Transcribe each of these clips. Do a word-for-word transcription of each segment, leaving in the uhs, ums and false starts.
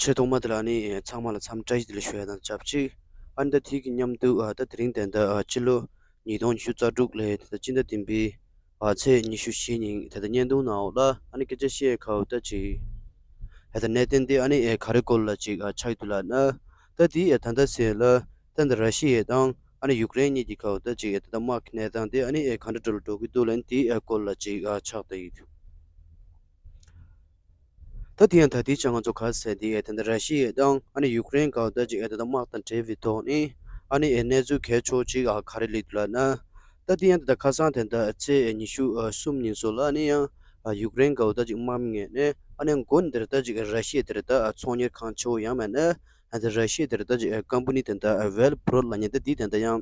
ཆེས་ཐོག་མ་དེ་ལ་ནི་ཚང་མ་ལ་འཚམས་བཀྲ་ཤིས་བདེ་ལེགས་ཞུ་ཡ་དང་ཆབས་ཅིག་ཨ་ནི་ད་དེ་གི་མཉམ་དུ་ཨ་ད་དེ་རིང་དེ་འདྲ་ཨ་ཕྱི་ལོ་ཉིས་སྟོང་ཉི་ཤུ་རྩ་དྲུག་ལོའི་ད་སྤྱི་ཟླ་བདུན་པའི་ཨ་ཚེས་ཉི་ཤུ་བཞི་ཉིན་ད་ལྟ་བརྙན་ཐུང་ནང་འོག་ལ་ཨ་ནི་སྐད་ཆ་བཤད་ཁ་བོ་ད་ཅིག་ཨ་ད་གནད་དོན་དེ་ཨ་ནི་ཨེ་ག་རེ་སྐོར་ལ་ཅིག་ཨ་ཆགས་ཡོད་ལབ་ན། ད་དེ་ཨེ་ད་ལྟ་ཟེར་ལ་ད་འདི་ར་ཤི་ཡ་དང་ཨ་ནི་ཡུཀ་རེན་གཉིས་ཀྱི་ཁ་བོ་ད་ཅིག་ཨེ་ད་ལྟ་དམག་གི་གནས་སྟངས་དེ་ཨ་ནི་ཨེ་ག་འདྲ་འགྲོ་ལ་འགྲོ་གི་འདུག་ལབ་ན་དེ་ཨེ་སྐོར་ལ་ཅིག་ཨ་ཆགས་བསྡད་ཡོད། ད་དེ་ཡང་ད་ལྟའི་ཆ་ང་ཚོ་ག་ཟེར་དེ་ཨེ་ད་ལྟ་ར་ཤི་ཡ་དང་ཨ་ནི་ཡུཀ་རེན་ག་བོ་ད་ཅིག་ཨེ་ད་ལྟ་དམག་དང་འབྲེལ་བའི་ཐོག་ནས་ཨ་ནི་ཨེ་གནས་ཚུལ་གལ་ཆེ་བོ་ཅིག་ཨ་ག་རེ་སླེབས་འདུག་ལབ་ན། ད་དེ་ཡང་ད་ལྟ་ཁ་སང་དེ་འདྲ་ཚེས་ཉི་ཤུ་གསུམ་ཉིན་སོགས་ལ་ཨ་ནི་ཡང་ཡུཀ་རེན་ག་བོ་ད་ཅིག་དམག་མི་ངོས་ནས་ཨ་ནི་མགོ་ནས་དེར་ད་ཅིག་ར་ཤི་ཡ་དེར་ད་ཚོང་གཉེར་ཁང་ཆེ་བོ་ཡང་མིན་ན་ཨ་ད་ར་ཤི་ཡ་དེར་ད་ཅིག་ཀམ་པ་ནི་དེ་འདྲ་ཝེལ་བྷོ་རོད་ལབ་མཁན་ད་དེ་དེ་འདྲ་ཡང་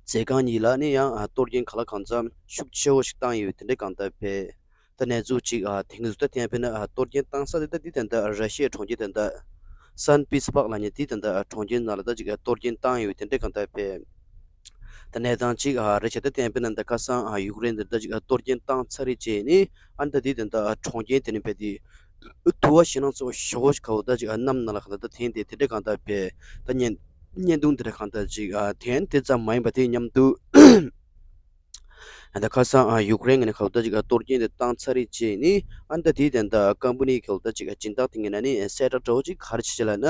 མཛོད་ཁང་གཉིས་ལ་ནི་ཡང་གཏོར་སྐྱོན་ག་ལ་གང་འཚམ་ཤུགས་ཆེ་བོ་ཞིག་བཏང་ཡོད་དེ་འདྲ་གང་ལྟར་བས། ད་གནས་ཚུལ་ཅིག་ཨ་དེང་གི་ཟུར་ད་བསྟན་པས་ན་ཨ་གཏོར་སྐྱོན་བཏང་ས་དེ་ད་འདི་དེ་འདྲ་ར་ཤི་ཡའི་གྲོང་ཁྱེར་དེ་འདྲ་སན་པི་ཏེར་སྦག་ལབ་མཁན་འདི་དེ་འདྲ་གྲོང་ཁྱེར་ནང་ལ་ད་ཅིག་ཨ་གཏོར་སྐྱོན་བཏང་ཡོད་དེ་འདྲ་གང་ལྟར་བས། ད་གནས་སྟངས་ཅིག་ཨ་རེད་བྱས་ད་བསྟན་པས་ན་ད་ཁ་སང་ཨ་ཡུཀ་རེན་དེ་ད་ཅིག་ཨ་གཏོར་སྐྱོན་བཏང་ཚར་རེད་བྱས་ནི་ཨ་ནི་ད་འདི་དེ་འདྲ་གྲོང་ཁྱེར་དེ་ནི་བས་དེ་དུ་བ་ཞེད་སྣང་ཚ་བོ་ཞེ་པོ་ཞིག་ག་བོ་ད་ཅིག་ཨ་གནམ་ནང་ལ་གང་ལྟར་ད་འཐེན་ཏེ་དེ་འདྲ་གང་ལྟར་བས། ད་བརྙན་བརྙན་ཐུང་དེ་འདྲ་གང་ལྟར་ཅིག་ཨ་འཐེན་དེ་ཙམ་མ་ཡིན་པ་དེ་མཉམ་དུ། ད་ཁ་སང་ཨ་ཡུཀ་རེན་ངོས་ནས་ག་བོ་ད་ཅིག་ཨ་གཏོར་སྐྱོན་དེ་བཏང་ཚར་རེད་བྱས་ནི་ཨ་ནི་ད་དེའི་དོན་དག་ཀམ་པ་ནི་ག་བོ་ད་ཅིག་ཨ་སྦྱིན་བདག་དེ་ངོས་ནས་ནི་གསལ་བསྒྲགས་འདྲ་བོ་ཅིག་ག་རེ་བྱས་བྱས་ལབ་ན།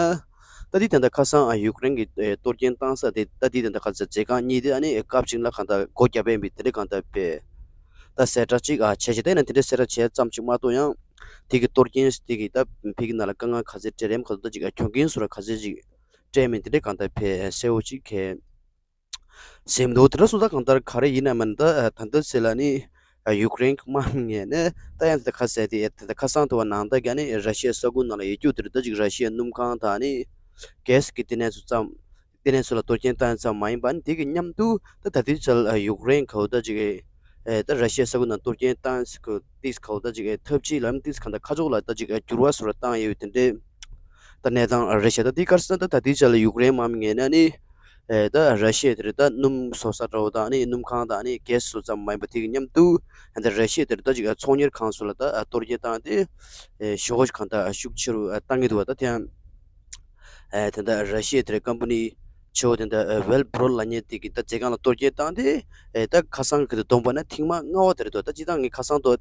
ད་དེའི་དོན་དག་ཁ་སང་ཨ་ཡུཀ་རེན་གྱི་ཨེ་གཏོར་སྐྱོན་བཏང་ས་དེ་ད་དེའི་དོན་དག་ག་ཚོད་མཛོད་ཁང་གཉིས་དེ་ཨ་ནི་ཨེ་སྐབས་གཅིག་ལ་གང་ལྟར་སྒོ་བརྒྱབ་པ་ཡིན་པའི་དེ་འདྲ་གང་ལྟར་བས། ད་གསལ་བསྒྲགས་ཅིག་ཨ་བྱས་བྱས་ད་ཡིན་ན་དེ་འདྲ་གསལ་བསྒྲགས་བྱས་ཙམ་ཅིག་མ་གཏོགས་ཡང་དེ་གི་གཏོར་སྐྱོན་དེ་གི་ད་ཕ་གི་ནང་ལ་དཀའ་ངལ་ག་ཚོད་འཕྲད་རེད་མ་ག་ཚོད་ད་ཅིག་ཨ་གྱོང་གུན་སོགས་ར་ག་ཚོད་ཅིག་སྤྲད་མིན་དེ་འདྲ་གང་ལྟར་བས་གསལ་བོ་ཅིག་གས། སེམས་འདུག་དེ་འདྲ་སོང་ཙང་གང་ལྟར་ག་རེ་ཡིན་ན་མིན་ད་ད་ལྟ་ཟེར་ལ་ནི་ཡུཀ་རེན་གྱི་དམག་མི་ངོས་ནས་ད་ཡང་དེ་ཁ་གསལ་དེ་དེ་ཁ་སང་དུ་བ་ནང་ད་ག་ནི་ར་ཤི་ཡའི་ས་ཁུལ་ནང་ལ་ཡོད་རྒྱུ་དེ་རེད། ད་ཅིག་ར་ཤི་ཡའི་སྣུམ་ཁང་དང་ནི་གྷེ་སི་གི་ལྟེ་གནས་ཚོ་ཙམ་ལྟེ་གནས་ཚོ་ལ་གཏོར་སྐྱོན་བཏང་ཙམ་མ་ཡིན་པ་ནི་དེ་གི་མཉམ་དུ་ད་ད་ལྟའི་ཆར་ཡུཀ་རེན་ག་བོ་ད་ཅིག་ད་ར་ཤི་ཡའི་ས་ཁུལ་ནང་གཏོར་སྐྱོན་བཏང་ཟེར་གི་ཏིས་ག་བོ་ད་ཅིག་ཐབས་ཇུས་ལམ་ཏིས་གང་ལྟར་ཁ་ཕྱོགས་ལ་ད་ཅིག་འགྱུར་བ་སོགས་ལ་བཏང་ཡོད་དེ་འདྲས། ད་གནས་སྟངས་རེད་ཤག་ད་དེ་ག་རེ་ཟེར་ན་ད་ད་ལྟའི་ཆ་ལ་ཡུཀ་རེན་དམག་མི་ངོས་ནས་ནི་ཨེ་ད་ར་ཤི་ཡ་དེ་རེད་ད་སྣུམ་བཟོ་ས་འདྲ་བོ་དང་ནི་སྣུམ་ཁང་དང་ནི་གྷེ་སི་བཟོ་ཙམ་མ་ཡིན་པ་དེ་གི་མཉམ་དུ་ཨེ་ད་ར་ཤི་ཡ་དེ་རེད་ད་ཅིག་ཚོང་གཉེར་ཁང་སོགས་ལ་ད་གཏོར་སྐྱོན་བཏང་སྟེ་ཨེ་ཞེ་པོ་ཞིག་གང་ལྟར་ཤུགས་ཆེ་རུ་བཏང་གི་འདུག་བ། ད་དེ་ཡང་ཨེ་ད་ད་ར་ཤི་ཡ་དེ་རེད་ཀམ་པ་ནི་ཆེ་བོ་དེ་འདྲ་ཨེ་ཝེལ་བྷོ་རོད་ལབ་མཁན་དེ་གི་ད་མཛོད་ཁང་ལ་གཏོར་སྐྱོན་བཏང་སྟེ་ཨེ་ད་ཁ་སང་གི་དུ་བསྡོམས་པ་ན་ཐེངས་མ་ལྔ་པ་དེ་རེད་འདུག་ད་སྤྱིར་བཏང་ངས་ཁ་སང་དུ་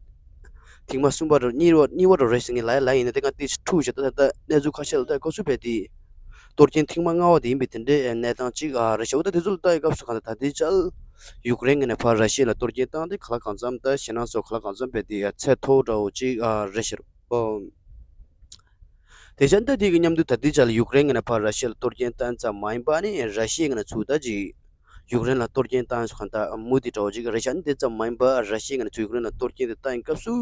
ཐེངས་མ་གསུམ་པ་རེད། གཉིས་པ་གཉིས་པ་རེད་ཟེར་ངས་ལབ་ཡ་ལབ་ཡིན་ན་དེ་ག་དེ་འཁྲུག་བྱས་ད་ད་གནས་ཚུལ་ཁ་ཤས་ལ་ད་སྐབས་སུ་བས་དེ་གཏོར་སྐྱོན་ཐེངས་མ་ལྔ་པ་དེ་ཡིན་པའི་དེ་འདྲའི་གནས་སྟངས་གཅིག་ཨ་རེད་ཤག་འོ་ད་དེ་ཚོ་ལ་ལྟ་ཡི་སྐབས་སུ་གང་ལྟར་ད་ལྟའི་ཆར་ཡུཀ་རེན་ངོས་ནས་ཕར་ར་ཤི་ཡ་ལ་གཏོར་སྐྱོན་བཏང་སྟེ་ག་ལ་གང་འཚམ་ད་ཞེད་སྣང་ཚོ་ག་ལ་གང་འཚམ་བས་དེ་ཚད་མཐོ་འདྲ་བོ་གཅིག་ཨ་རེད་ཤག་ཨོ། དེ་བཞིན་ད་དེ་གི་མཉམ་དུ་ད་ལྟའི་ཆར་ལ་ཡུཀ་རེན་ངོས་ནས་ཕར་ར་ཤི་ཡ་ལ་གཏོར་སྐྱོན་བཏང་ཙམ་མ་ཡིན་པ་ནི་ར་ཤི་ཡའི་ངོས་ནས་ཚུར་ད་ཅིག་ཡུཀ་རེན་ལ་གཏོར་སྐྱོན་བཏང་སོང་གང་ལྟར་མུ་མཐུད་འདྲ་བོ་ཅིག་རེད་ཤག་འདི་ཙམ་མ་ཡིན་པ་ར་ཤི་ཡའི་ངོས་ནས་ཚུར་ཡུཀ་རེན་ལ་གཏོར་སྐྱོན་དེ་བཏང་ཡིན་སྐབས་སུ་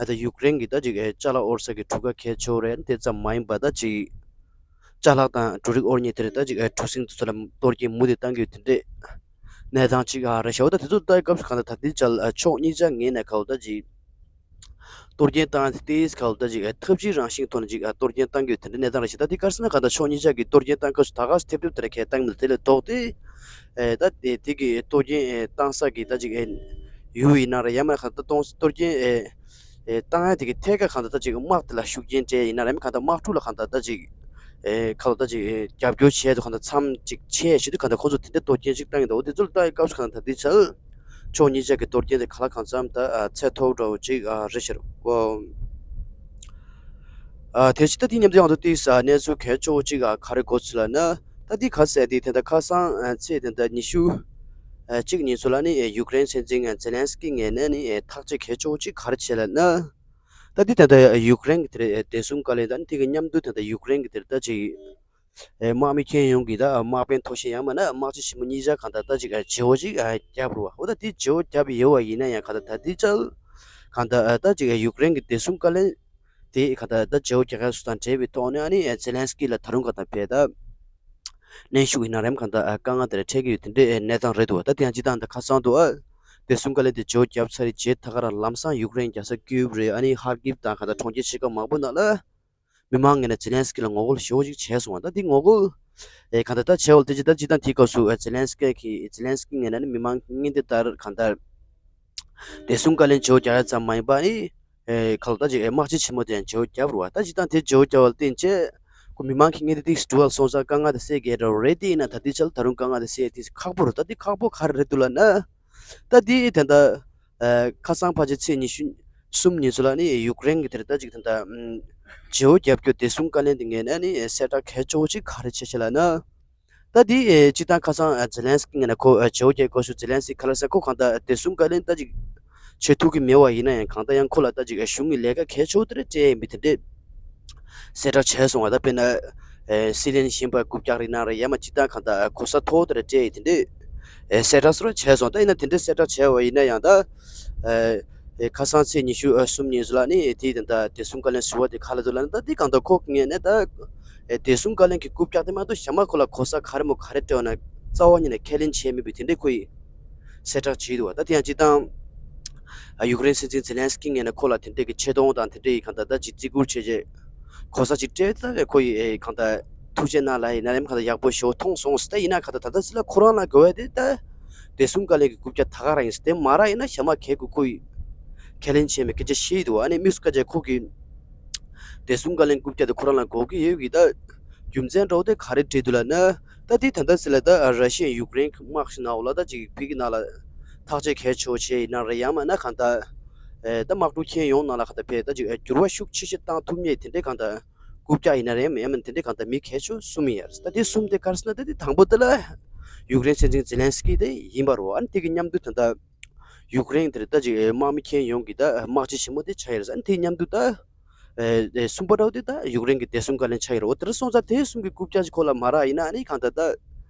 ཨ་ད་ཡུཀ་རེན་གྱི་ད་ཅིག་ཨེ་ཅ་ལག་དབོར་ས་གི་གྲུ་ཁ་གལ་ཆེ་བོ་རེད། འདི་ཙམ་མ་ཡིན་པ་ད་ཅིག་ཅ་ལག་དང་འབྲུ་རིགས་དབོར་མཁན་དེ་རེད་ད་ཅིག་ཨེ་གྲུ་གཟིངས་དེ་ཚོ་ལ་གཏོར་སྐྱོན་མུ་མཐུད་བཏང་གི་ཡོད་དེ་འདྲས་གནས་སྟངས་ཅིག་ཨ་རེད་ཤག་འོ་ད་དེ་ཚོ་ལྟ་ཡི་སྐབས་སུ་གང་ལྟར་ད་ལྟའི་ཆར་ལ་ཕྱོགས་གཉིས་ཆ་ངོས་ནས་ག་བོ་ད་ཅིག་གཏོར་སྐྱོན་བཏང་སྟེ་ག་བོ་ད་ཅིག་ཐབས་ཇུས་རང་བཞིན་ཐོག་ནས་ཅིག་གཏོར་སྐྱོན་བཏང་གི་ཡོད་དེ་འདྲ་གནས་སྟངས་རེད་ཤག་ད་དེ་ག་རེ་ཟེར་ན་གང་ལྟར་ཕྱོགས་གཉིས་ཆ་གིས་གཏོར་སྐྱོན་བཏང་སྐབས་སུ་ད་ག་སེ་ཐེབས་ཐེབས་དེ་འདྲ་གས་བཏང་གི་མེད། དེ་ལས་ལྡོག་སྟེ་ཨེ་ད་དེ་དེ་གི་གཏོར་སྐྱོན་ཨེ་བཏང་ས་གི་ད་ཅིག་ཨེ་ཡུལ་ཡིན་ན་རེད། ཡང་མིན་ན་གང་ལྟར་གཏོང་གཏོར་སྐྱོན་ཨེ་ཨེ་བཏང་ཡ་དེ་གི་ཐད་ཀར་གང་ལྟར་ད་ཅིག་དམག་དེ་ལ་ཤུགས་རྐྱེན་སྤྲད་ཡིན་ན་རེད། མིན་གང་ལྟར་དམག་འཁྲུག་ལ་གང་ལྟར་ད་ཅིག་ཨེ་ཁ་ལོ་ད་ཅིག་ཨེ་རྒྱབ་སྐྱོར་བྱས་དུས་གང་ལྟར་མཚམས་ཅིག་ཆད་ཞུ་དུས་གང་ལྟར་ཁོ་ཚོ་དེ་འདྲ་གཏོར་སྐྱོན་ཅིག་བཏང་གི་འདུག་འོ་དེ་ཚོ་ལ་ལྟ་ཡི་སྐབས་སུ་གང་ལྟར་ད་དེ་ཆར་ཕྱོགས་གཉིས་ཆ་གི་གཏོར་སྐྱོན་དེ་ག་ལ་གང་འཚམ་ད་ཨ་ཚད་མཐོ་པོ་འདྲ་བོ་ཅིག་ཨ་རེད་ཤག་གོ། ཨ་དེ་ཕྱི་ད་དེ་མཉམ་དུ་ཡང་དུ་ཏིས་ཨ་གནས་ཚུལ་གལ་ཆེ་བོ་ཅིག་ཨ་ག་རེ་གོ་ཚུལ་ལབ་ན། ད་དེ་ག་ཟེར་དེ་དེ་འདྲ་ཁ་སང་ཨ་ཚེས་དེ་འདྲ་ཉི་ཤུ་ཨ་གཅིག་ཉིན་ཚོ་ལ་ནི་ཨེ་ཡུཀ་རེན་སྲིད་འཛིན་ཨ་ཛེ་ལན་སི་ཀི་ངོས་ནས་ནི་ཨེ་ཐག་གཅོད་གལ་ཆེ་བོ་ཅིག་ག་རེ་བྱས་ལབ་ན། ད་དེ་དེ་འདྲ་ཡུཀ་རེན་གྱི་དེ་རེད་ཨེ་བདེ་སྲུང་བཀའ་བློན་དང་དེ་གི་མཉམ་དུ་དེ་འདྲ་ཡུཀ་རེན་གྱི་དེ་རེད་ད་ཅིག་ཨེ་དམག་མི་ཁྱོན་ཡོངས་ཀྱི་ད་དམག་དཔོན་མཐོ་ཤོས་ཡང་མིན་ན་དམག་སྤྱི་ཆེན་མོ་གཉིས་ཆར་གང་ལྟར་ད་ཅིག་ཨེ་བརྗེ་བོ་ཅིག་ཨེ་བརྒྱབ་རུ་བ། འོ་ད་དེ་བརྗེ་བོ་བརྒྱབ་ཡོད་བ་ཡིན་ན་ཡང་གང་ལྟར་ད་དེ་ཅག་གང་ལྟར་ཨེ་ད་ཅིག་ཨེ་ཡུཀ་རེན་གྱི་བདེ་སྲུང་བཀའ་བློན་དེ་གང་ལྟར་ད་བརྗེ་བོ་རྒྱག་ཡ་སུ་དང་འབྲེལ་བའི་ཐོག་ནས་ཨ་ནི་ཨེ་ཛེ་ལན་སི་ཀི་ལ་ད་རུང་གང་ལྟར་བས་ད་གནོན་ཤུགས་ཡིན་ན་རེམ་གང་ལྟར་ཨེ་དཀའ་ངལ་དེ་འཕྲད་ཀྱི་ཡོད་དེ་འདྲའི་ཨེ་གནས་སྟངས་རེད་འདུག་བ། ད་དེ་ཡང་སྤྱི་བཏང་ད་ཁ་སང་དུ་ཨ་བདེ་སྲུང་བཀའ་བློན་དེ་བརྗེ་བོ་བརྒྱབ་ཚར་རེད། རྗེས་ད་ག་རང་ལམ་སང་ཡུཀ་རེན་རྒྱལ་ས་ཀིའུབ་རེད། ཨ་ནི་ཧར་ཀིབ་དང་གང་ལྟར་གྲོང་ཁྱེར་ཆེ་ཁག་མང་པོ་ནང་ལ་མི་མང་ངོས་ནས་ཛེ་ལན་སི་ཀི་ལ་ངོ་རྒོལ་ཞེ་པོ་ཅིག་བྱས་སོང་བ། ད་འདི་ངོ་རྒོལ་ཨེ་གང་ལྟར་ད་བྱས་པ་ལ་དེ་ཅི་ད་ཅི་ད་དེའི་སྐབས་སུ་ཨེ་ཛེ་ལན་སི་ཀི་གི་ཛེ་ལན་སི་ཀི་ངོས་ནས་ནི་མི་མང་གི་སྙིང་འདི་ལྟར་གང་ལྟར་བདེ་སྲུང་བཀའ་བློན་བརྗེ་བོ་རྒྱག་ཡ་ཙམ་མ་ཡིན་པ་ནི་ ཨེ་ག་ལ་ད་ཅིག་ཨེ་དམག་སྤྱི་ཆེན་མོ་དེ་ཡང་བརྗེ་པོ་བརྒྱབ་རེད་བ། ད་ཅིག་ད་དེ་བརྗེ་པོ་བརྒྱབ་པ་ལ་བརྟེན་བྱས་ཁོ་མི་མང་གི་ངོས་དེ་ཏིག་སི་འགྲོ་བ་སོང་ཙང་དཀའ་ངལ་དེ་སེལ་གི་རེད། རེད་དེ་ཡིན་ན་ད་ལྟའི་ཆར་ད་རུང་དཀའ་ངལ་དེ་སེལ་ཏིག་སི་ཁག་པོ་རེད། ད་དེ་ཁག་པོ་ག་རེ་རེད་འདུག་ལབ་ན། ད་དེ་ད་ལྟ་ཨ་ཁ་སང་ཕལ་ཆེར་ཚེས་ཉི་ཤུ་གསུམ་ཉིན་ཚོ་ལ་ནི་ཡུཀ་རེན་གྱི་དེར་ད་ཅིག་ད་ལྟ་ཨམ་བརྗེ་པོ་བརྒྱབ་རྒྱུ་བདེ་སྲུང་བཀའ་བློན་དེ་ངོས་ནས་ནི་གསལ་བསྒྲགས་གལ་ཆེ་བོ་ཅིག་ག་རེ་བྱས་ཤག་ལབ་ན། ད་དེ་ཨེ་སྤྱིར་བཏང་ཁ་སང་ཨ་ཛེ་ལན་སི་ཀི་ངོས་ནས་ཁོ་ཨ་བརྗེ་པོ་བརྒྱབ་དགོས་ཤུགས། ཛེ་ལན་སི་ཀི་ག་ལ་ཟེར་ཁོ་གང་ལྟར་བདེ་སྲུང་བཀའ་བློན་ད་ཅིག་བྱེད་ཐུབ་ཀྱི་མེད་པ་ཡིན་ན་ཡང་གང་ལྟར་ཡང་ཁོ་ལ་ད་ཅིག་ཨ་གཞུང་གི་ལས་ཀ་གལ་ཆེ་བོ་དེ་འདྲ་སྤྲད་ཡིན་པའི་དེ་འདྲས་གསལ་བསྒྲགས་བྱས་སོང་བ། ད་དཔེར་ན་ཨེ་སྲིད་བློན་གཞོན་པ་རྐུབ་བཀྱག་རིགས་ནང་རེད། ཡང་མ་སྤྱིར་བཏང་གང་ལྟར་གོ་ས་མཐོ་བོ་དེ་འདྲ་སྤྲད་ཡིན་དེ་འདྲས་ཨེ་གསལ་བསྒྲགས་སོགས་བྱས་སོང་། ད་ཡིན་ན་དེ་འདྲས་གསལ་བསྒྲགས་བྱས་པ་ཡིན་ན་ཡང་ད་ཨེ་ཨེ་ཁ་སང་ཚེས་ཉི་ཤུ་གསུམ་ཉིན་ཚོ་ལ་ནི་དེའི་དེ་འདྲ་བདེ་སྲུང་བཀའ་བློན་ཟུར་པ་དེ་ག་ལ་འདུག་ལབ་ན། ད་དེ་གང་ལྟར་ཁོ་གི་ངོས་ནས་ད་ཨེ་བདེ་སྲུང་བཀའ་བློན་གྱི་རྐུབ་བཀྱག་དེ་མ་གཏོགས་གཞན་མ་ཁོ་ལ་གོ་ས་ག་རེ་མོ་ག་རེ་སྤྲད་པ་ན་རྩ་བ་ཉིད་ནས་ཁས་ལེན་བྱས་མེད་པའི་དེ་འདྲས་ཁོ་ཡིས་གསལ་བསྒྲགས་བྱས་འདུག་བ། ད་དེ་ཡང་སྤྱིར་བཏང་ཨ་ཡུཀ་རེན་སྲིད་འཛིན་ཛེ་ལན་སི་ཀི་ངོས་ནས་ཁོ་ལ་དེ་འདྲས་ཀྱི་ཆེ་མཐོང་དང་དེ་འདྲས་ཡི་གང་ལྟར་ད་ཅིག་བརྩི་བཀུར་བྱས་རྗེས་གོ་ས་ཅིག་སྤྲད། ད་བས་ཁོ་ཡི་ཨེ་གང་ལྟར་ཐུགས་རྗེ་གནང་ལབ་ཡིན་ན་ཡང་གང་ལྟར་ཡག་པོ་ཞེ་པོ་མཐོང་སོང་། ད་ཡིན་ན་གང་ལྟར་ད་ལྟ་ཚེ་ལ་ཁོ་རང་ལ་དགོས་པ་དེ་ད་བདེ་སྲུང་བཀའ་བློན་གྱི་རྐུབ་བཀྱག་ད་ག་རང་ཡིན་ཟེར། དེ་མ་རག་ཡིན་ན་གཞན་མ་གས་དགོས་ཁོ་ཡི་ཁས་ལེན་བྱས་མེད་སྐད་ཆ་བཤད་ཡི་འདུག་ཨ་ནི་དམིགས་སུ་བཀར་བྱས་ཁོ་གི་བདེ་སྲུང་བཀའ་བློན་རྐུབ་བཀྱག་དེ་ཁོ་རང་ལ་དགོས་ཀྱི་ཡོད་ཀྱི། ད་རྒྱུ་མཚན་འདྲ་བོ་དེ་ག་རེ་འབྲེལ་འདུག་ལབ་ན། ད་དེ་ད་ལྟ་ཟེར་ལ་ད་ར་ཤི་ཡ་ཡུཀ་རེན་དམག་ཞིག་ནང་ལ་ད་ཅིག་ཕི་གི་ནང་ལ་ཐག་གཅོད་གལ་ཆེ་བོ་བྱས་ཡིན་ན་རེད། ཡང་མིན་ན་གང་ལྟར་ཨེ་ད་དམག་གྲུ་ཁྱེར་ཡོང་ནང་ལ་གང་ལྟར་ཕེ་ད་ཅིག་ཨེ་འགྱུར་བ་ཤུགས་ཆེ་ཤོས་བཏང་ཐུབ་མཁན་དེ་འདྲའི་གང་ལྟར་རྐུབ་བཀྱག་ཡིན་ན་རེད། ཡང་མིན་དེ་འདྲའི་གང་ལྟར་མི་གལ་ཆེ་བོ་གསུམ་ཡིན་ཡ་རེད། ད་དེ་གསུམ་དེ་ག་རེ་ཟེར་ན་ད་དེ་དང་པོ་དེ་ལ་ཡུཀ་རེན་སྲིད་འཛིན་ཛེ་ལན་སི་ཀི་དེ་ཡིན་པ་རེད། ཨ་ནི་དེ་གི་མཉམ་དུ་ད་ལྟ་ཡུཀ་རེན་དེར་ད་ཅིག་ཨེ་དམག་མི་ཁྱེར་ཡོང་གི་ད་དམག་སྤྱི་ཆེན་མོ་དེ་ཆགས་ཡོད་རེད། ཨ་ནི་དེ་མཉམ་དུ་ད་ཨེ་ཨེ་གསུམ་པ་འདྲ་བོ་དེ་ད་ཡུཀ་རེན་གྱི་བདེ་སྲུང་བཀའ་བློན་ཆགས་ཡོད་རེད། འོ་དེ་འདྲ་སོང་ཙང་དེ་གསུམ་གྱི་རྐུབ་བཀྱག་ཅིག་ཁོ་ལ་མ་རག་ཡིན་ན་ཨ་ནི་གང་ལྟར་ད་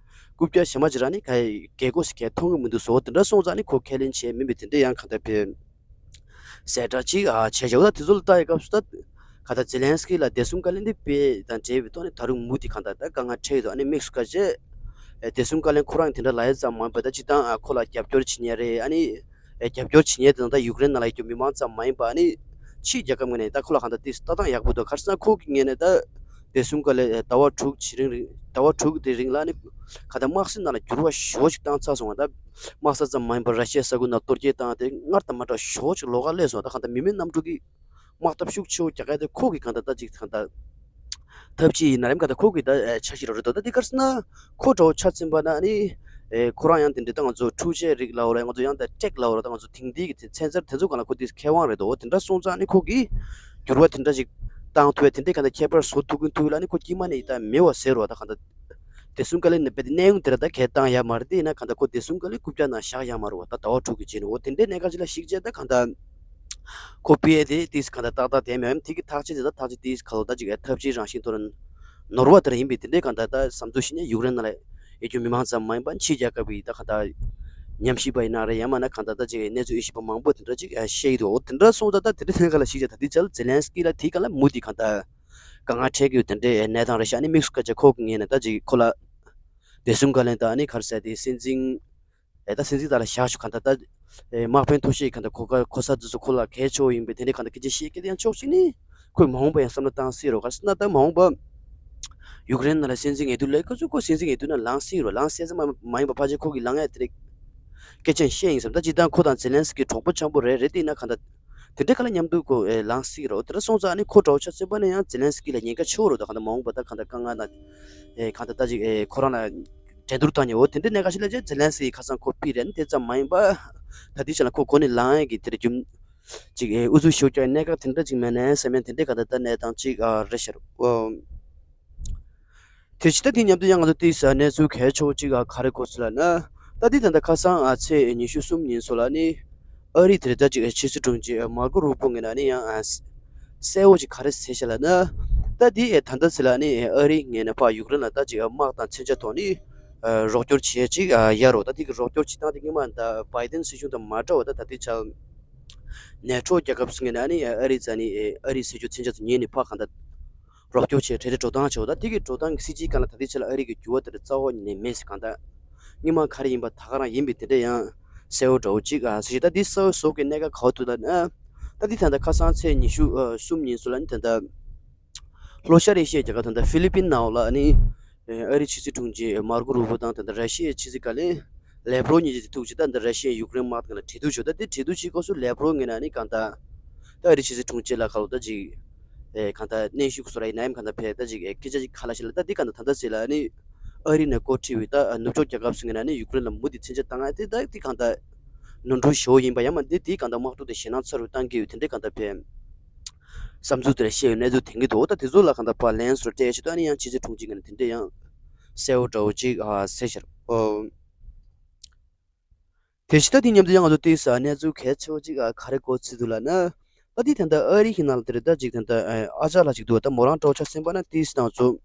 རྐུབ་བཀྱག་གཞན་མ་ཅིག་རག་ནི་ག་གལ་དགོས་ཟེར་གལ་མཐོང་གི་མི་འདུག་ཟེར། འོ་དེ་འདྲ་སོང་ཙང་ཨ་ནི་ཁོ་ཁས་ལེན་བྱས་མིན་པའི་དེ་འདྲ་ཡང་གང་ལྟར་ཕེ་གསལ་བསྒྲགས་ཅིག་ཨ་བྱས་བྱས། འོ་ད་དེ་ཚོ་ལ་ལྟ་ཡི་སྐབས་སུ་ད་གང་ལྟར་ཛེ་ལན་སི་ཀི་ལ་བདེ་སྲུང་བཀའ་བློན་དེ་ཕེ་དང་འབྲེལ་བའི་ཐོག་ནས་ད་རུང་མུ་མཐུད་གང་ལྟར་ད་དཀའ་ངལ་འཕྲད་ཡོད་དོ། ཨ་ནི་དམིགས་སུ་བཀར་བྱས་ཨེ་བདེ་སྲུང་བཀའ་བློན་ཁོ་རང་དེ་འདྲ་ལབ་ཡ་ཙམ་མ་ཡིན་པ་ད་སྤྱིར་བཏང་ཨ་ཁོ་ལ་རྒྱབ་སྐྱོར་བྱེད་མཁན་རེད། ཨ་ནི་ཨེ་རྒྱབ་སྐྱོར་བྱེད་མཁན་དེ་ད་ཡུཀ་རེན་ནང་ལ་ཡོད་རྒྱུ་མི་མང་ཙམ་མ་ཡིན་པ་ཨ་ནི་ཕྱིའི་རྒྱལ་ཁབ་ངོས་ནས་ད་ཁོ་ལ་གང་ལྟར་ཏོག་ཙམ་ལྟ་སྟངས་ཡག་པོ་འདུག་ག་རེ་ཟེར་ན་ཁོ་གི་ངོས་ནས་ད་བདེ་སྲུང་བཀའ་བློན་ཨེ་ཟླ་བ་དྲུག་ཕྱི་རིང་རིང་ཟླ་བ་དྲུག་དེ་རིང་ལ་ཨ་ནི་གང་ལྟར་དམག་སྲིད་ནང་ལ་འགྱུར་བ་ཞེ་པོ་ཅིག་བཏང་ཚར་སོང་བ། ད་དམག་ས་ཙམ་མ་ཡིན་པར་ར་ཤི་ཡའི་ས་ཁུལ་ནང་གཏོར་རྒོལ་བཏང་དེ་སྔར་དང་མ་འདྲ་བ་ཞེ་པོ་ཅིག་ལོགས་ཀ་སླེབས་སོང་བ། ད་གང་ལྟར་མི་མེད་གནམ་གྲུ་གི་དམག་འཐབ་ཤུགས་ཆེ་བོ་རྒྱག་ཡ་དེ་ཁོ་གི་གང་ལྟར་ད་ཅིག་གང་ལྟར་ཐབས་ཇུས་ཡིན་ན་རེད། གང་ལྟར་ཁོ་གི་ད་ཨེ་འཆར་གཞི་རང་རེད་དོ། ད་འདི་ག་རེ་ཟེར་ན་ཁོ་འདྲ་བོ་ཆ་ཚང་པ་ན་ནི་ཨེ་ཁོ་རང་ཡང་དེ་འདྲའི་ད་ང་ཚོ་འཕྲུལ་ཆས་རིགས་ལབ་དགོས་རེད། ང་ཚོ་ཡང་ད་ཊེག་ལབ་དགོས་རེད། ད་ང་ཚོ་དེང་དུས་ཀྱི་དེ་ཚན་རྩལ་དེ་ཚོ་སྒང་ལ་ཁོ་དེ་མཁས་དབང་རེད་དོ། འོ་དེ་འདྲ་སོང་ཙང་ནི་ཁོ་གིས་འགྱུར་བ་དེ་འདྲ་ཞིག་བཏང་ཐུབ་ཡ་དེ་འདྲའི་གང་ལྟར་ཁྱད་པར་བཟོ་ཐུབ་ཀྱི་འདུག་ལབ་ནི་ཁོ་དཀྱིལ་མ་ནས་ཡིན་ད་མེད་པ་ཟེར་རོ། ད་གང་ལྟར་བདེ་སྲུང་བཀའ་བློན་ནས་རྦད་དེ་གནས་དབྱུང་དེ་འདྲ་ད་གས་བཏང་ཡ་མ་རེད། དེ་ཡིན་ན་གང་ལྟར་ཁོ་བདེ་སྲུང་བཀའ་བློན་རྐུབ་བཀྱག་ནང་བཞག་ཡ་མ་རེད་བ། ད་ཟླ་བ་དྲུག་གི་རྗེས་ནས། འོ་དེ་འདྲའི་གནད་འགག་ཅིག་ལ་གཞིགས་བྱས་ད་གང་ལྟར་ཁོ་ཕི་ཨེ་དེ་ཏིས་གང་ལྟར་ཏག་ཏག་བསྡད་མེད་པ། དེ་གི་ཐག་གཅོད་དེ་ད་ཐག་གཅོད་ཏིས་ག་ལོ་ད་ཅིག་ཨེ་ཐབས་ཇུས་རང་བཞིན་ཐོག་ནས་ནོར་བ་དེ་འདྲ་ཡིན་པས། དེ་འདྲའི་གང་ལྟར་ད་བསམ་ཚུལ་བཤད་ན་ཡུཀ་རེན་ནང་ལ་ཡོད་རྒྱུ་མི་མང་ཙམ་མ་ཡིན་པ་ཕྱིའི་རྒྱལ་ཁབ་ཀྱི་ད་གང་ལྟར་ཉམས་ཞིབ་པ་ཡིན་ན་རེད། ཡང་མིན་ན་གང་ལྟར་ད་ཅིག་གནས་ཚུལ་དབྱེ་ཞིབ་པ་མང་པོ་དེ་འདྲ་ཅིག་ཨེ་བཤད་ཀྱི་འདུག་འོ་དེ་འདྲ་སོང་ཙང་ད་དེ་འདྲའི་གནད་འགག་ལ་གཞིགས་བྱས་ད་དེ་ཆ་ལ་ཛེ་ལན་སི་ཀི་ལ་དེའི་སྒང་ལ་མུ་མཐུད་གང་ལྟར་དཀའ་ངལ་འཕྲད་ཀྱི་ཡོད་དེ་འདྲའི་གནས་སྟངས་རེད་ཤག་ཨ་ནི་དམིགས་སུ་བཀར་བྱས་ཁོ་གི་ངོས་ནས་ད་ཅིག་ཁོ་ལ་བདེ་སྲུང་བཀའ་བློན་དང་ཨ་ནི་ག་རེ་ཟེར་དེ་སྲིད་འཛིན་ཨེ་ད་སྲིད་འཛིན་དག་ལ་བཞག་ཆོག་གང་ལྟར་ད་ཨེ་དམག་དཔོན་མཐོ་ཤོས་གང་ལྟར་གོ་ག་གོ་ས་འདི་ཚོ་ཁོ་ལ་གལ་ཆེ་བོ་ཡིན་པས། དེ་འདྲའི་གང་ལྟར་སྐད་ཆ་བཤད་སྐད་དེ་ཡང་ཕྱོགས་གཅིག་ནས་ཁོས་མ་འོངས་པ་ཡང་བསམ་བློ་བཏང་སྲིད་རོ། ག་རེ་ཟེར་ན་ད་མ་འོངས་པ་ཡུཀ་རེན་ནང་ལ་སྲིད་འཛིན་འོས་བསྡུ་ལས་ཁ་ཚུར་ཁོ་སྲིད་འཛིན་འོས་བསྡུ་ནང་ལངས་སྲིད་རོ། ལངས་སྲིད་ཙམ་མ་མ་ཡིན་པ་ཕལ་ཆེར་ཁོ་གི་ལངས་ཡ་དེ་རེད། སྐད་ཆ་བཤད་ཡིན་བསམ། ད་སྤྱིར་བཏང་ཁོ་དང་ཛེ་ལན་སི་ཀི་གྲོགས་པོ་འཆམ་པོ་རེད། རེད་དེ་ཡིན་ན་གང་ལྟར་དེ་འདྲའི་ག་ལ་མཉམ་དུ་ཁོ་ཨེ་ལངས་སྲིད་རོ། དེ་འདྲ་སོང་ཙང་ཨ་ནི་ཁོ་འདྲ་བོ་ཆ་ཚང་པ་ན་ཡང་ཛེ་ལན་སི་ཀི་ལ་ཉེན་ཁ་ཆེ་བོ་རོ། ད་གང་ལྟར་མ་འོངས་པ་ད་གང་ལྟར་དཀའ་ངལ་ན་ཨེ་གང་ལྟར་ད་ཅིག་ཨེ་ཁོ་རང་ལ་འགྲན་བསྡུར་བཏང་ཉེ་འོ་དེ་འདྲའི་གནད་འགག་ཞིག་ལ་ཅིག་ཛེ་ལན་སི་ཀི་ཁ་སང་ཁོ་ཕི་རེད། དེ་ཙམ་མ་ཡིན་པ་ད་དེ་ཆ་ལ་ཁོ་གོ་ནས་ལངས་ཡ་གི་དེ་རེད་རྒྱུ། ཅིག་ཨེ་ཨུ་ཚུགས་ཤོར་རྒྱུ་གནད་འགག་དེ་འདྲ་ཅིག་མེད་ནའི་བསམ་ཡ་དེ་འདྲའི་ག་ད་ལྟ་གནས་སྟངས་ཅིག་ཨ་རེད་ཤག་ཨོ། དེ་ཕྱི་ད་དེ་མཉམ་དུ་ཡང་ང་ཚོ་ཏིས་གནས་ཚུལ་གལ་ཆེ་བོ་ཅིག་ཨ་ག་རེ་གོ་སོང་ལབ་ན། ད་དེ་ད་ལྟ་ཁ་སང་ཨ་ཚེས་ཉི་ཤུ་གསུམ་ཉིན་སོ་ལ་ནི་ཨ་རི་དེ་རེད་ད་ཅིག་ཨེ་ཕྱི་སྲིད་དྲུང་ཆེ་ཨ་མར་ཀོ་རུ་པོ་ངོས་ནས་ནི་ཡང་ཨ་གསལ་བོ་ཅིག་ག་རེ་ཟེར་ཤག་ལབ་ན། ད་དེ་ཨེ་ད་ལྟ་ཟེར་ལ་ནི་ཨ་རི་ངོས་ནས་ཕར་ཡུཀ་རེན་ལ་ད་ཅིག་ཨ་དམག་དང་མཚོན་ཆ་ཐོག་ནི་ཨ་རོགས་སྐྱོར་བྱེད་ཅིག་ཨ་ཡ་རོ། ད་དེ་གི་རོགས་སྐྱོར་བྱེད་སྟངས་དེ་སྔོན་མ་ད་བྷའི་ཏིན་སྲིད་གཞུང་དང་མ་འདྲ་བ། ད་ད་དེ་ཆ་ནེ་ཊོ་རྒྱལ་ཁབ་ཚོ་ངོས་ནས་ནི་ཨ་རི་རྩ་ནི་ཨ་རི་ཟེར་རྒྱུ་མཚོན་ཆ་ཚོ་ཉོས་ནས་ཕར་གང་ལྟར་རོགས་སྐྱོར་བྱས་གྲོས་རེ་འགྲོ་སྟངས་བྱས། ད་དེ་གི་འགྲོ་སྟངས་ཀྱི་སྲིད་ཇུས་སྒང་ལ་ད་ལྟའི་ཆ་ལ་ཨ་རི་གི་འགྱུར་བ་དེ་འདྲ་རྩ་བ་ཉིད་ནས་མེད་ཟེར། གང་ལྟར་སྔོན་མ་ག་རེ་ཡིན་པ་ད་ག་རང་ཡིན་པའི་དེ་འདྲ་ཡང་གསལ་བོ་འདྲ་བོ་ཅིག་ཨ་ཟེར་ཞིག་ད་དེ་གསལ་བོ་བཟོ་གི་གནད་འགག་ག་བ་འདུག་ལབ་ན། ད་དེ་ད་ལྟ་ཁ་སང་ཚེས་ཉི་ཤུ་གསུམ་ཉིན་སོ་ལ་ནི་ད་ལྟ་ལྷོ་ཤར་ཨེ་ཤི་ཡའི་རྒྱལ་ཁབ་ད་ལྟ་ཧྥི་ལི་པིན་ནང་ལ་ནི་ཨ་རིའི་ཕྱི་སྲིད་དྲུང་ཆེ་མར་ཀོ་རུ་པོ་དང་ད་ལྟ་ར་ཤི་ཡའི་ཕྱི་སྲིད་བཀའ་བློན་ལེབ་རོ་གཉིས་ཀྱིས་ཐུག་ཅིག་ད་ལྟ་ར་ཤི་ཡའི་ཡུཀ་རེན་དམག་དེ་ལ་གྲོས་བསྡུར་བྱུང་། ད་དེ་གྲོས་བསྡུར་བྱེད་སྐབས་སུ་ལེབ་རོ་ངོས་ནས་ནི་གང་ལྟར་ ད་ཨ་རི་ཕྱི་སྲིད་དྲུང་ཆེ་ལ་ཁ་ལོ་ད་ཅིག་ཨེ་གང་ལྟར་གནོན་ཤུགས་སོ་ར་ཡིན་ན་ཡང་གང་ལྟར་ཕེ་ད་ཅིག་ཨེ་སྐད་ཆ་ཅིག་ཁ་ལ་ཤི་ལ་ད་འདི་གང་ལྟར་ད་ལྟ་ཟེར་ལ་ནི་ཨ་རི་ནས་བསྐོ་ཁྲིད་པའི་ད་ནུབ་ཕྱོགས་རྒྱལ་ཁབ་སུ་ངེ་ན་ནི་ཡུཀ་རེན་ལ་མུ་མཐུད་མཚོན་ཆ་བཏང་ཨ་དེ་ད་འདི་གང་ལྟར་ནོར་འཁྲུལ་ཞེ་པོ་ཡིན་པ་ཡང་མ་འདི་འདི་གང་ལྟར་དམག་འཁྲུག་དེ་ཞེད་སྣང་ཚ་རུ་བཏང་གི་ཡོད་དེ་འདྲའི་གང་ལྟར་ཕེ་བསམ་ཚུལ་དེ་འདྲ་བཤད་ཡོད་གནས་ཚུལ་དེང་གི་འདུག་ད་དེ་ཚོ་ལ་གང་ལྟར་ཕར་ལན་སོ་སྤྲད་ཆེད་དུ་ཨ་ནི་ཡང་ཕྱི་སྲིད་དྲུང་ཆེ་ངེ་ན་དེ་འདྲའི་ཡང་གསལ་པོ་འདྲ་བོ་ཅིག་ཨ་གསལ་ཤར་ཨོ། དེ་བཞིན་ད་དེ་མཉམ་དུ་ཡང་ང་ཚོ་ཏིས་གནས་ཚུལ་གལ་ཆེ་བོ་ཅིག་ག་རེ་གོ་ཚུལ་འདུག་ལབ་ན། ད་དེ་ད་ལྟ་ཨ་རི་ཡི་ནང་ལ་དེ་རེད་ད་ཅིག་ད་ལྟ་ཨ་ཅག་ལ་ཅིག་འདུག་ད་མོ་རང་གྲོགས་ཆ་ཚན་པ་ན་ཏིས་ནང་ཚོ་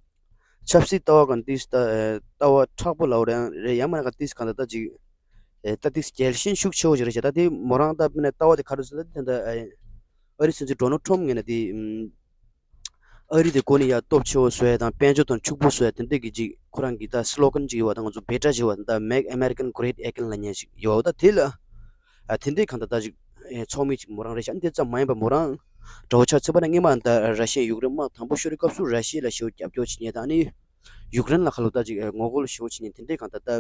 ཆབ་སྲིད་ལྟ་བ་གང་ཏིས་ད་ལྟ་བ་མཁྲེགས་པོ་ལབ་རེད་ཡང་མ་ན་ག་ཏིས་གང་ད་ད་ཅིག་ད་ཏིས་རྒྱལ་ཞེན་ཤུགས་ཆེ་བོ་ཞིག་རེད་ཤག་ད་དེ་མོ་རང་ད་ལྟ་བ་དེ་ག་རེ་ཟེར་ན་ད་ད་ཨ་རི་སྲིད་འཛིན་ཌོ་ནལ་ཊམ་ངེ་ན་དེ། ཨ་རི་དེ་ཀོ་ནི་ཡ་སྟོབས་ཆེ་བོ་བཟོ་ཡ་དང་དཔལ་འབྱོར་དང་ཕྱུག་པོ་བཟོ་ཡ་དེ་འདྲས་ཀྱི་ཅིག་ཁོ་རང་གི་ད་སི་ལོ་གན་ཅིག་ཡོད་པ་དང་ང་ཚོ་བེ་ཏྲ་ཅིག་ཡོད་པ་དང་ད་Make American Great Again ལབ་མཁན་ཅིག་ཡོད་པ་ད་དེ་ལ་ཨ་དེ་འདྲས་གང་ལྟར་ད་ཅིག་ཨེ་ཚོགས་མི་ཅིག་མོ་རང་རེད་ཤག་དེ་ཙམ་མ་ཡིན་པ་མོ་རང་འདྲ་བོ་ཆ་ཚོད་པ་ན་སྔོན་མ་ད་ར་ཤི་ཡ་ཡུཀ་རེན་དམག་དང་པོ་ཤོར་བའི་སྐབས་སུ་ར་ཤི་ཡ་ལ་ཞེ་པོ་རྒྱབ་སྐྱོར་བྱེད་མཁན་དང་ནི། ཡུཀ་རེན་ལ་ཁ་ལོ་ད་ཅིག་ངོ་རྒོལ་ཞེ་པོ་བྱེད་མཁན་དེ་འདྲས་གང་ལྟར་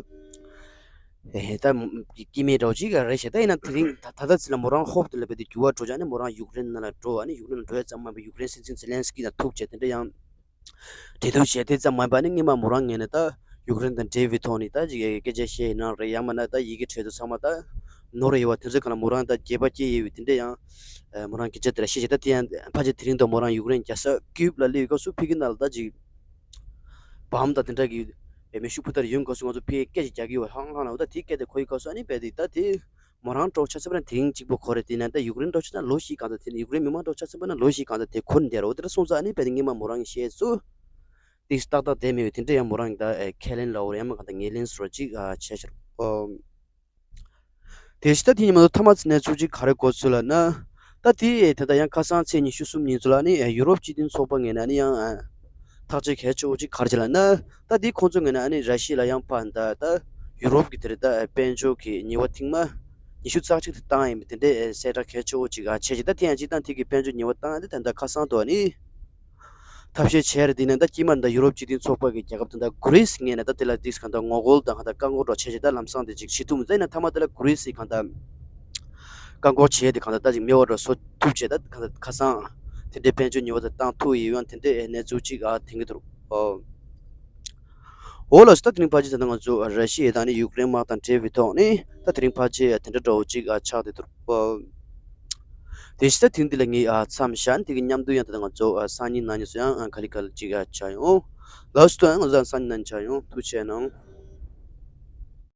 ད། ཨེ་ད་སྐྱེ་དམན་འདྲ་བོ་ཅིག་རེད་ཤག་ད་ཡིན་ན་དེ་རིང་ད་ད་ལྟ་ཚེ་ལ་མོ་རང་ཧོབ་དེ་ལ་བས་དེ་འགྱུར་བ་འགྲོ་ཅག་ནི་མོ་རང་ཡུཀ་རེན་ནང་ལ་འགྲོ་བ་ནི་ཡུཀ་རེན་ལ་འགྲོ་ཡ་ཙམ་མ་ཡིན་པར་ཡུཀ་རེན་སྲིད་འཛིན་ཛེ་ལན་སི་ཀི་དང་ཐུག་བྱས་དེ་འདྲ་ཡང་འབྲེལ་གཏུག་བྱས་དེ་ཙམ་མ་ཡིན་པ་ནི་སྔོན་མ་མོ་རང་ངོས་ནས་ད་ཡུཀ་རེན་དང་འབྲེལ་བའི་ཐོག་ནས་ད་ཅིག་སྐད་ཆ་བཤད་ཡིན་ན་རེད་ཡང་མིན་ན་ད་ཡི་གེ་འཕྲོད་དུ་ཚང་མ་ད་ནོར་ཡོད་པ་དེ་ཚོའི་སྒང་ལ་མོ་རང་ད་རྒྱས་པ་སྐྱེས་ཡོད་པའི་དེ་འདྲ་ཡང་མོ་རང་སྐད་ཆ་དེ་འདྲ་བཤད་བྱས་ད་དེ་ཡང་ཕལ་ཆེར་དེ་རིང་ད་མོ་རང་ཡུཀ་རེན་རྒྱལ་ས་ཀིབ་ལ་སླེབས་ཡོད་སྐབས་སུ་ཕ་གི་ནང་ལ་ད་ཅིག་བམ་དང་དེ་འདྲ་གི་མེ་ཤུགས་འཕུར་མདའ་ཡོང་དགོས་སུ་ང་ཚོ་ཕའི་སྐད་ཅིག་རྒྱག་གི་ཡོད་ཧང་ཧང་ལ་འོ་ད་དེའི་སྐད་དེ་གོ་ཡི་སྐབས་སུ་ཨ་ནི་བས་དེ་ད་དེ་མོ་རང་གྲོགས་ཆ་ཚང་པ་ན་དེ་རིང་གཅིག་པོ་གོ་རེད། དེ་ན་ད་ཡུཀ་རེན་གྲོགས་ཆ་ཚང་ལོ་ཞིག་གང་ཚ་དེ་ནི་ཡུཀ་རེན་མི་མང་གྲོགས་ཆ་ཚང་པ་ན་ལོ་ཞིག་གང་ཚ་དེ་གོ་ནི་འདས་རོ་དེ་འདྲ་སོང་ཙང་ཨ་ནི་བས་དེ་སྔོན་མ་མོ་རང་གི་བཤད་ཚུལ་དེ་ཏག་ཏག་བསྡད་མེད་པའི་དེ་འདྲ་ཡང་མོ་རང་གི་ད་ཁས་ལེན་ལ་འོ་རེད་ཡང་མ་གང་ད་ངེས་ལེན་སོར་ཅིག་བྱས་ཤར་ཨོ། དེ་བཞིན་ད་དེ་ཉིན་མ་གཏོགས་ཐ་མ་ཚིག་ནས་ཚུགས་ཅིག་ག་རེ་གོ་ཚུལ་ལ་ན། ད་དེ་ད་ལྟ་ཡང་ཁ་སང་ཚེས་ཉི་ཤུ་གསུམ་ཉིན་ཚུལ་ལ་ནི་ཡུ་རོབ་སྤྱི་མཐུན་ཚོགས་པ་ངོས་ནས་ནི་ཡང་ཐག་གཅོད་གལ་ཆེ་བོ་ཅིག་ག་རེ་བྱས་ལ་ན། ད་དེ་ཁོང་ཚོ་ངོས་ནས་ནི་ར་ཤི་ཡ་ལ་ཡང་ཕར་ད་ད་ཡུ་རོབ་ཀྱི་དེར་ད་དཔལ་འབྱོར་གྱི་ཉེས་པ་ཐེངས་མ་ཉི་ཤུ་རྩ་གཅིག་དེ་བཏང་ཡིན་པ་དེ་འདྲའི་གསལ་བསྒྲགས་གལ་ཆེ་བོ་ཅིག་བྱས་ཅིག་ད་དེ་ཡང་སྤྱིར་བཏང་དེ་གི་དཔལ་འབྱོར་ཉེས་པ་བཏང་ཡ་དེ་ད་ལྟ་ཁ་སང་དུ་ནི། ཐབས་ཤེས་བྱས་རེད། དེ་ནས་ད་དཀྱིལ་མར་ད་ཡུ་རོབ་སྤྱི་མཐུན་ཚོགས་པ་གི་རྒྱལ་ཁབ་དེ་འདྲ་གྷི་རི་སི་ངོས་ནས་ད་དེ་ལ་དེས་གང་ལྟར་ངོ་རྒོལ་དང་གང་ལྟར་བཀག་འགོག་འདྲ་བྱས་བྱས་ད་ལམ་སང་དེ་ཅིག་བྱེད་ཐུབ་མི་ཚེ་ན་མཐའ་མ་དེ་ལ་གྷི་རི་སི་གང་ལྟར་བཀག་འགོག་བྱས་དེ་གང་ལྟར་ད་ཅིག་མེད་པ་འདྲ་བཟོ་ཐུབ་བྱས་ད་གང་ལྟར་ཁ་སང་དེ་འདྲའི་དཔལ་འབྱོར་ཉེས་པ་དེ་བཏང་ཐུབ་ཡོད་ཡང་དེ་འདྲའི་གནས་ཚུལ་ཅིག་ཨ་དེང་གི་འདུག་ཨོ། འོ་ལགས་སོ། ད་དེ་རིང་ཕལ་ཆེར་ད་ལྟ་ང་ཚོ་ར་ཤི་ཡ་དང་ནི་ཡུཀ་རེན་དམག་དང་འབྲེལ་བའི་ཐོག་ནས་ད་དེ་རིང་ཕལ་ཆེར་དེ་འདྲ་འདྲ་བོ་ཅིག་ཨ་ཆགས་བསྡད་འདུག་ཨོ། དེ་བཞིན་ད་དེང་འདི་ལ་ངས་ཨ་མཚམས་བཞག་ནས་དེ་གི་མཉམ་དུ་ཡང་ད་ལྟ་ང་ཚོ་ཨ་སང་ཉིན་གནངས་ཉིན་སུ་ཡང་ཨ་ག་ལེ་ག་ལེ་ཅིག་ཨ་བྱ་ཡོང་། ལགས་སོ། ད་ང་ཚོ་ཨ་སང་ཉིན་གནངས་ཉིན་བྱ་ཡོང་། ཐུགས་རྗེ་གནང་།